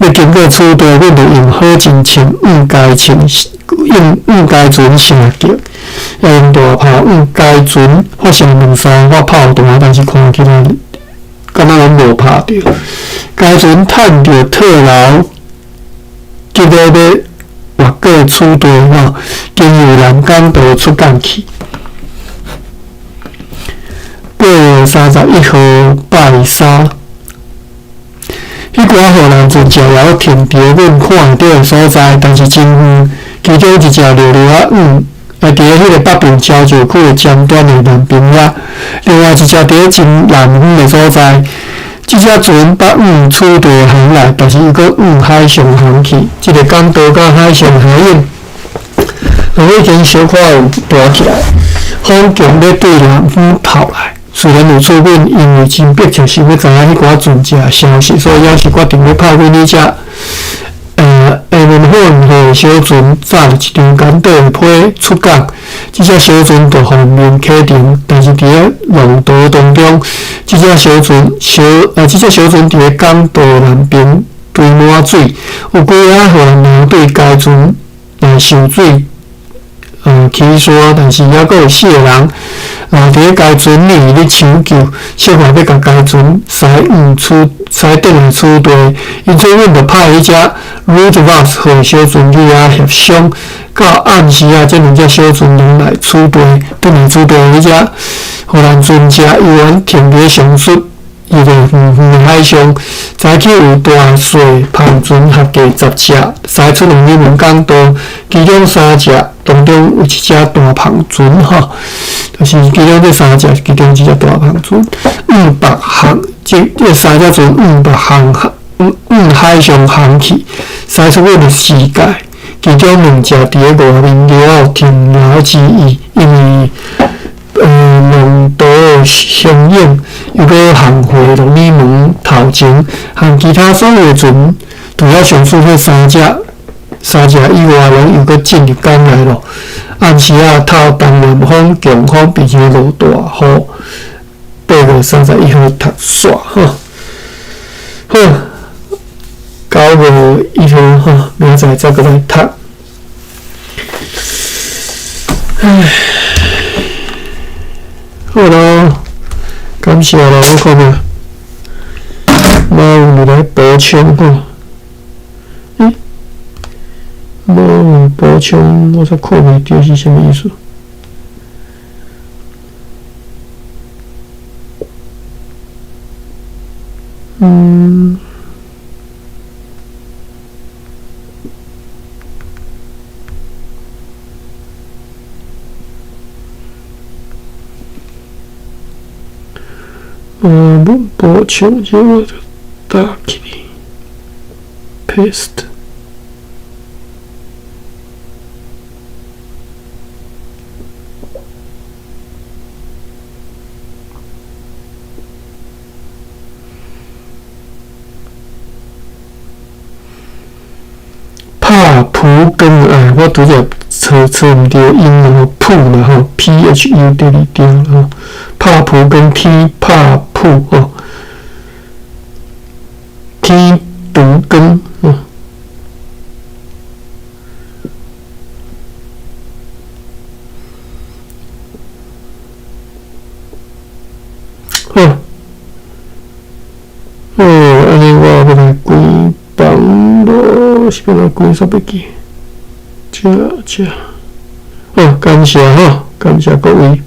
欲經過此地，阮就用火箭銃往該銃用往該船射擊，抑用大炮往該船發射兩三發炮彈，但是看起來敢若攏無拍著。該船趁著退流，急欲欲越過此地吼，經由南港道出港去。8月31號拜三，彼寡荷蘭船只猶停佇阮看會著的所在，但是真遠。其中一隻掠掠仔往，佇咧彼个北邊礁石區的尖端的南邊遐，另外一隻佇咧真南方的所在。這隻船捌往此地航來，但是伊閣往海上航去。這个港道佮海上海湧，雨已經小可有大起來，風強欲對南方透來。雖然有出阮因為真迫切想欲知影彼寡船隻的消息，所以猶是決定欲拍阮彼隻东南粉号小船载著一张简短的批出港，這隻小船就奉命啟程。但是佇咧浪潮當中，這隻小船佇咧港道南邊堆滿水，有幾仔荷蘭人對該船來受水起沙，但是猶閣有四个人留佇咧該船裡咧搶救，設法欲共該船駛往此駛轉來此地。因此，阮就派彼隻 Roodvoets 號小船去遐協商。到暗時啊，這兩隻小船攏來此地，轉來此地，彼隻荷蘭船隻猶原停佇咧上述彼个遠遠的海上，早起有大細帆船合計10隻，駛出龍里門港道，其中三隻當中有一隻大帆船吼，就是其中這三隻，其中一隻大帆船，往北航，這三隻船往北航，往海上航去，駛出阮的視界，其中兩隻佇咧外面了後停留之意，因為浪潮洶湧，又閣航回龍里門頭前，和其他所有的船，除了上述彼三隻以外，攏又閣進入港內咯。暗時仔，透東南風、強風，並且落大雨。8月31號讀煞吼，好，9月1號吼，明仔載再閣來讀。唉。好咯，感謝咯，我看覓，馬有來補充吼？欸，無有補充，我煞看袂著是啥物意思？無補充，這我就打起來，paste。拍蒲根哎，我拄則找毋著音吼，蒲啦吼，P H U 第二張吼，拍蒲根天拍蒲吼，天竺根吼。好，好，按呢我欲來關房咯，是欲來關煞袂記，這。好，感謝吼，感謝各位。